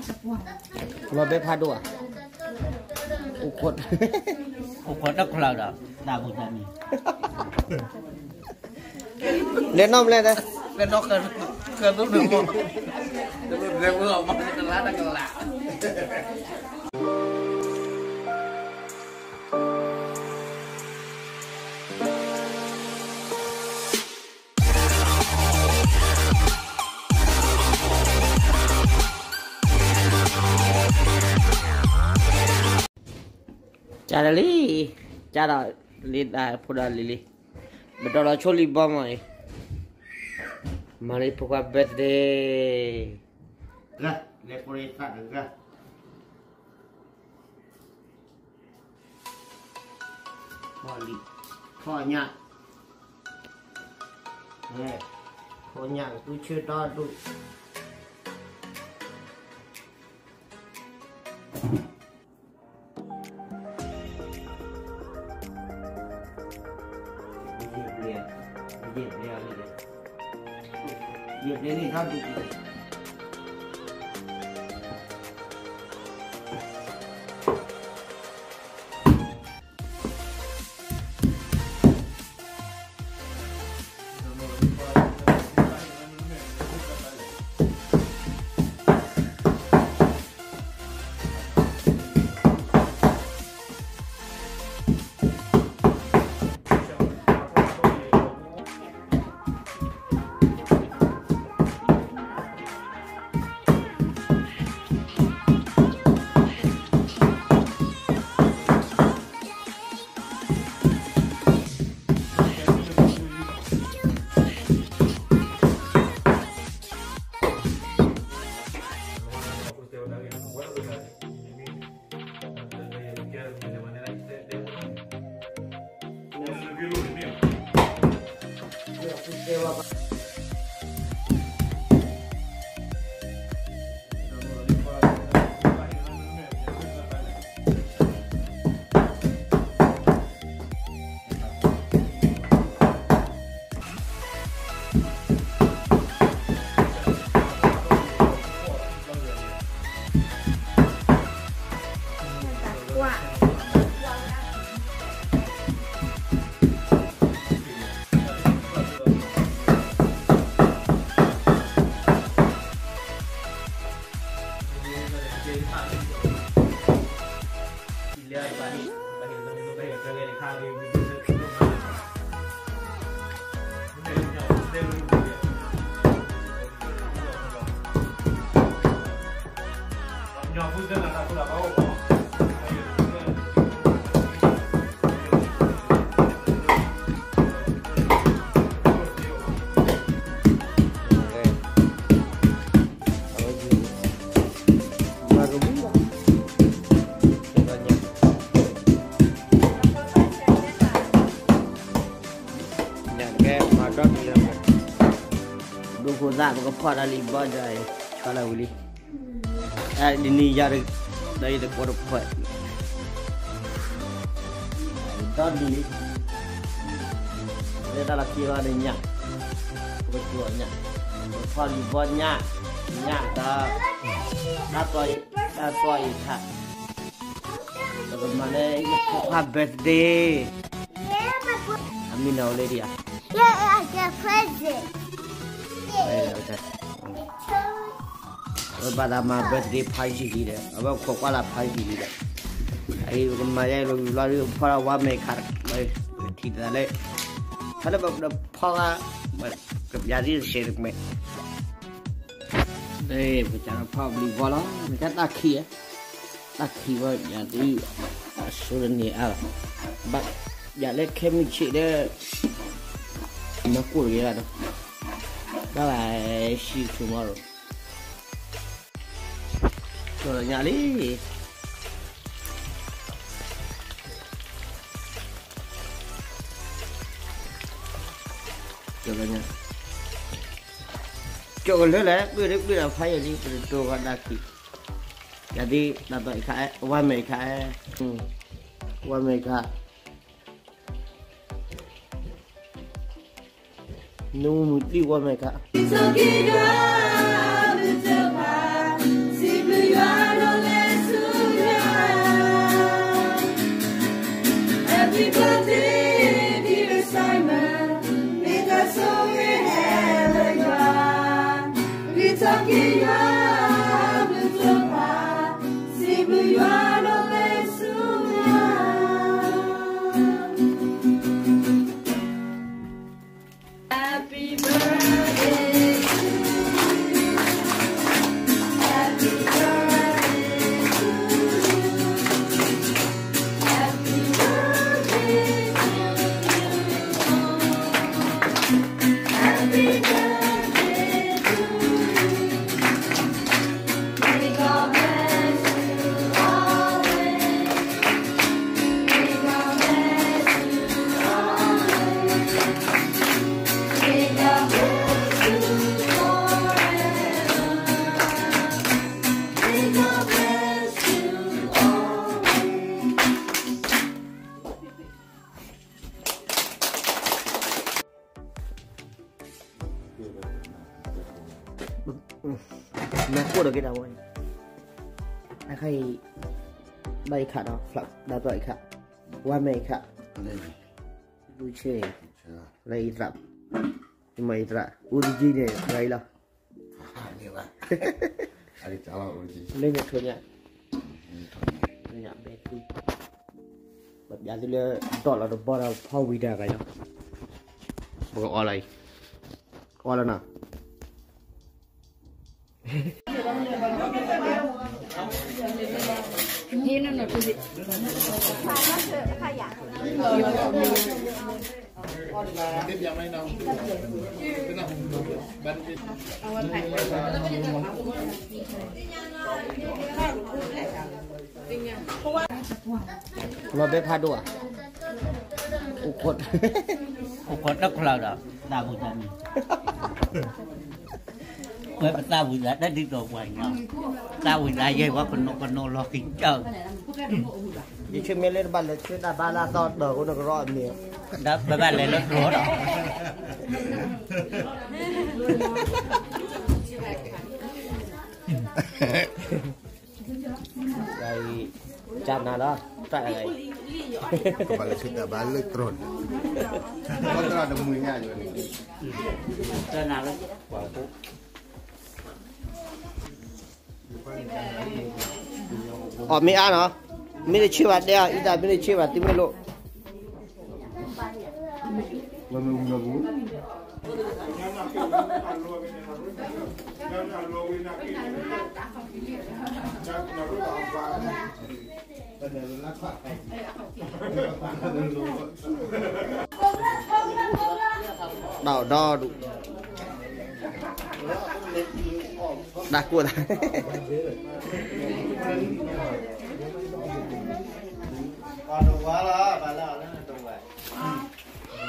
လီၤဘဲဖးဒိၣ်ဧါ, အိၣ်ခိးတၢ်ကလၤဒီး တၢ်ဘိတၢ်မံၤ လဲၤနီၣ်မလဲၣ်, လဲၤနီၣ်ဃၢၤ, ဃၢၤသိးန့ၣ်မီၢ်, လဲၤဝဲအီၤမီၢ် တကလးတကလး. ကၢ်ဒီးလံ, ကၢ်ဒီးလံ ဖိဒီးလံၤလံ, ပတီၢ်လီၤဆိလံဘီမီၢ်အံၤ, မၤလံဖိခွါ birthday, ဂၤ, လဲၤကိးရံသၣ်တဂၤ ဖီလံ, ဖီညၣ်, ဖီညၣ်ကသူဆၢတီဒူၣ်, ယဘျဲန့ၣ်ထီၣ်ဒူၣ် ဒိခိၣ်သၣ် ပကဖီၣ်တၢ်လံဘီဒီး ဆီလီၤဝံၤလံ. ဒ်န့ၣ်ယၤဒီး ယတကိးတဖှဲး ဒီဒူၣ်လံ လၢတၢ်လီၢ်ခံဘၣ်ဒီးညၣ် ပကစူၢ်အီၤညၣ် ပကဖီၣ်လံဘီညၣ် ညၣ်ဒီး တၢ်သွီအံၤ တၢ်သွီအံၤခါ ပကမၤလၢယဖိခွါ birthday အမံၤနီၤလၢဒံးဧါ အဝဲဘၣ်သးမၤ birthday party လံဒီး အဝဲခိးကွၢ်လၢ party လံဒီး အအံၤပကမၤယဲလီၤလံ ဖီၣ်ဝါမဲာ်ခါ ထံၣ်သးလၢ ဖီၣ်လၢပဖီၣ်ဂါ ကပျးသ့ၣ်တစဲးတကမဲာ် ပကဖီၣ်ဘျုးဘီလီၤ မ့ၢ်တၢ်တၢ်ခံးဧါ တၢ်ခံးဝဲယၤဒ် အဆိတန့ၢ်အါလီၤ ဘၣ်ယၤလၢခဲမုၢ်ဆ့းဒီး မၤကိၢ်တဂ့ၤဘၣ်ဒီး bye bye see you tomorrow ကၠီၤလီၤညါလံ ကၠီၤလီၤညါ ကၠီၤကလၢလဲၣ် ကွံာ်လၢကွံာ်ဒီးဖးယံာ်လံ ပတတိၤဂီၤဒၣ်ခံ ယၤဒ် တၢ်သီအံၤခါအဲ ဝါမဲာ်ခါအဲ ဝါမဲာ်ခါ နမုၢ်တံၢ်ဝါမဲာ်ခါ စံးဘျုးယွၤ ဒီးက့ၤတၢ်ဝဲန့ၣ်, အခါအံၤ, ဘၣ်ယခးဒီး ဖျး ဒၣ်သွီၣ်ယခး, ဝါမဲာ်ယခး, ဘူဆ့, လၢယသရၣ်, ယမၤယသရၣ် အူတကံန့ၣ် ရၤအံၤလီၤ, လၢညါထိၣ်ညါ, လၢညါဘဲသံ, ပျးသုလၢ ဒီးလီၤတဘီဒီးဖီဝံၤတၢ်ရၤလီၤ, ပကအီလီၤအံၤ, အီလီၤနီၤ. လီၤဘဲဖးဒိၣ်ဧါ, အိၣ်ခိးတၢ်ချၢဒီး သးဝံၣ်တၢ်မံၤ, ပှဲၤပသးဝံၣ်သးတၢ်ဒ်သိးပှၤညီ, သးဝံၣ်သးယဲၢ်ဝဲကနိးကနိးလီၤက့ၤကၢ်, ယဆၢမ့ၢ်လၢတဘၣ်လဲၤဆၢတၢ်ဘါလၢအသီတၢ်အဃိန့ၣ်ကရီအမံၤ, ဒီးပဘၣ်လဲၤလၢကျိဒီး ကနၤလီၤ, တၢ်အံၤ, ကဘၣ်လၢဆူတၢ်ဘါလၢတြီၤန့ၣ်, ကတြီၤတမုာ်ညါယိၤန့ၣ်, ကနၤလီၤ, အီၣ်မ့ၢ်အါနီၤ, မ့ၢ်တဆ့ဘၣ်ဒဲအီၤ, အံသၣ်မ့ၢ်တဆ့ဘၣ်သုမ့ၢ်လိၣ် ဒီးဒီးဒူၣ်, တၢ်ကိၢ်သး, ဘၣ်ဒီး ဆံးဒီးအူကလံ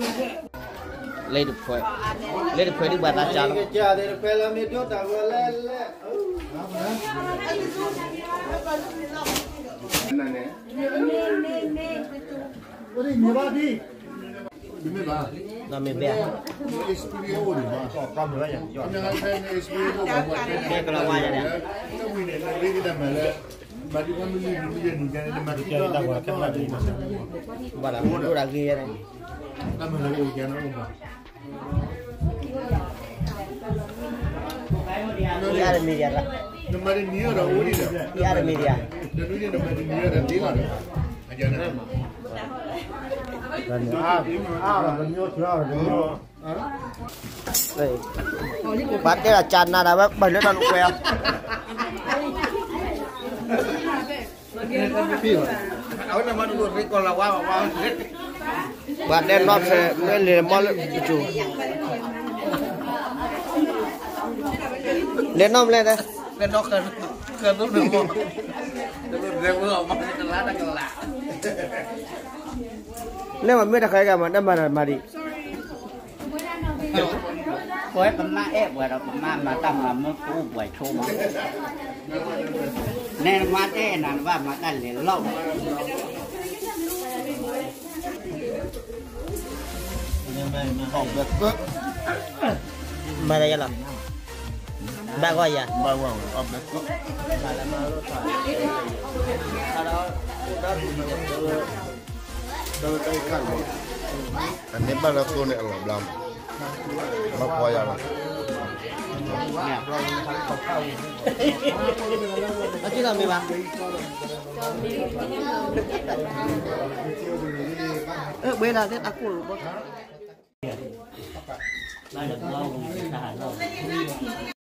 ၤ, လ့တဖှဲ, လ့တဖှဲဒ်ဘၣ်သးကၢ်လီၤ, နီၢ်မ့ၢ်ဘဲ, မ့ၢ်ကလီၤဝါယၤန့ၣ်, ဘၣ်ဒီး ဒိၣ်တၢ်ဂ့ၤယဲန့ၣ်, အါတမံၤဒံး, အါတမံၤဒံး, ပှၤတဲဒၣ်ကၢ်နၤဒၣ်ဝဲ ပှၤလၢတၢ်လိာ်ကွဲ, ပှၤတဲနီၢ်ဖဲ မ့ၢ်လဲၤမီၢ်လၢကၠိ, လဲၤနီၢ်မလဲၣ်, လဲၤမၤမ့ၢ်တခါကမၤတၢ်မၤတၢ်မၤဒံး, ပဝဲပမါအဲၣ်ပှၤဒီး ပမါမၤတၢ်မၤမုာ်ပအိၣ်ပှဲၤဆိမး, နဲနမါတဲနၤနဘၣ်မၤတၢ်လဲၤလီၤ, မၤတၢ်ယၤလီၤ, ဘၣ်ဂီၢ်ယၤ, ဘၣ်ဂီၢ်, အန့ၣ်ဘၣ်လၢသိန့ၣ်အလီၤဘျါမး, ဘၣ်ဖီယၤလီၤ, အကံၢ်လီၤမ့ၢ်ဘၣ်, အဝဲဒၣ်လၢတၢ်ကိၢ်လိာ်ဘီ, ဘၣ်လၢဘီဝံၤတၢ်ဟးလီၢ်